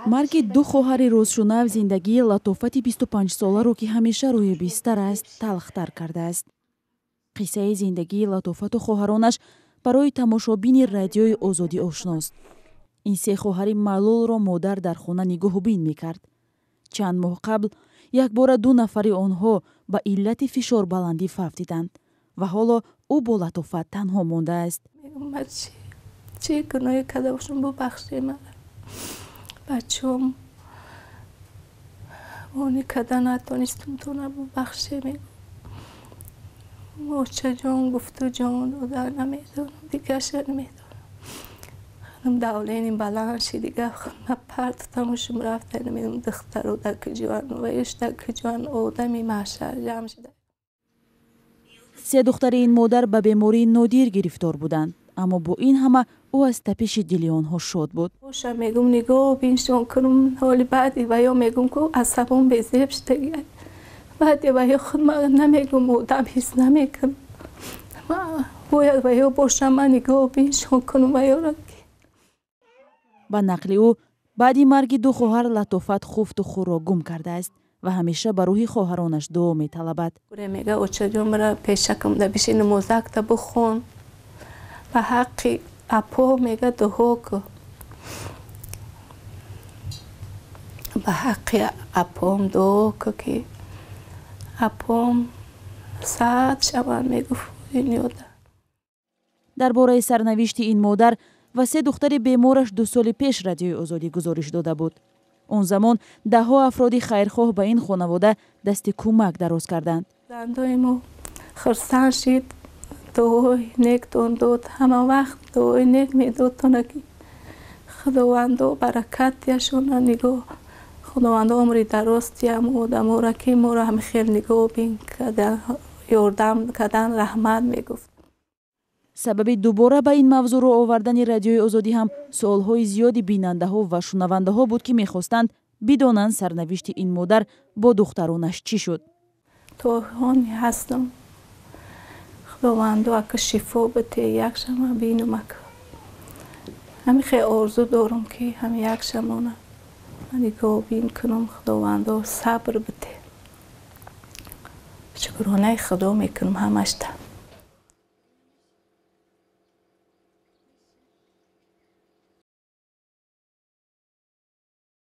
Марги ду хоҳари рӯзшунав зиндагии Латофати 25-соларо, ки ҳамеша рӯи бистар аст, талхтар кардааст. Қиссаи зиндагии Латофату хоҳаронаш барои тамошобини Радиои Озодӣ ошност. Ин се хоҳари маълулро модар дар хона нигоҳубин мекард. Чанд моҳ қабл якбора ду нафари онҳо ба иллати фишорбаландӣ фавтиданд ва ҳоло ӯ бо Латофат танҳо мондааст. Чӣ гуноҳе карда бошам, бубахшед мара. Бачаҳом онӣ карда натонистум, тона бубахше, мегӯ. Очаҷон гуфту ҷон дода, намедонам, дигаша намедонам. Давление баланд шид, дига партотамушум рафта, намедонам, духтаро дар куҷоан, ваиш дар куҷоан, одами маҳшар ҷамъ шуда. Се духтари ин модар ба бемории нодир гирифтор буданд, аммо бо ин ҳама ӯ аз тапиши дили онҳо шод буд. Боша, мегум, нигоҳ биншон кунум. Ҳоли баъди ваё мегум, ку асабом безеб шудагӣ. Баъди ваё худ ман намегум, одам ҳис намекунам. Бояд ваё бошам, ман нигоҳ биншон кунум ваёро. Ба нақли ӯ, баъди марги ду хоҳар Латофат хуфту хӯрро гум кардааст ва ҳамеша ба рӯҳи хоҳаронаш дуо металабад. Мега: «Очаҷон, мара пешакам да биши, намозакта бихон, ба ҳаққи апо, мега, дуо ку, ба ҳаққи апом дуо ку, ки апом саат шаванд», мегуфт ёда. Дар бораи сарнавишти ин модар ва се духтари бемораш 2 соли пеш Радиои Озодӣ гузориш дода буд. Он замон даҳҳо афроди хайрхоҳ ба ин хонавода дасти кӯмак дароз карданд. Зандои мо хурсанд шид, дуои нектон дод, ҳама вақт дуои нек медодтона, ки Худовандо баракат диҳашона, нигоҳ, Худовандо умри дароз диҳам одаморо, ки моро ҳами хел нигоҳ бин кардан, ёрдам кардан, раҳмат мегуфт. Сабаби дубора ба ин мавзӯъро овардани Радиои Озодӣ ҳам суолҳои зиёди бинандаҳо ва шунавандаҳо буд, ки мехостанд бидонанд, сарнавишти ин модар бо духтаронаш чӣ шуд. То ҳони ҳастам, Худовандо ака шифо бите, як шама бинум ака. Ҳами хел орзу дорам, ки ҳами як шамона нигоҳ бин кунам. Худовандо сабр бите. Шукронаи Худо мекунам ҳамашта.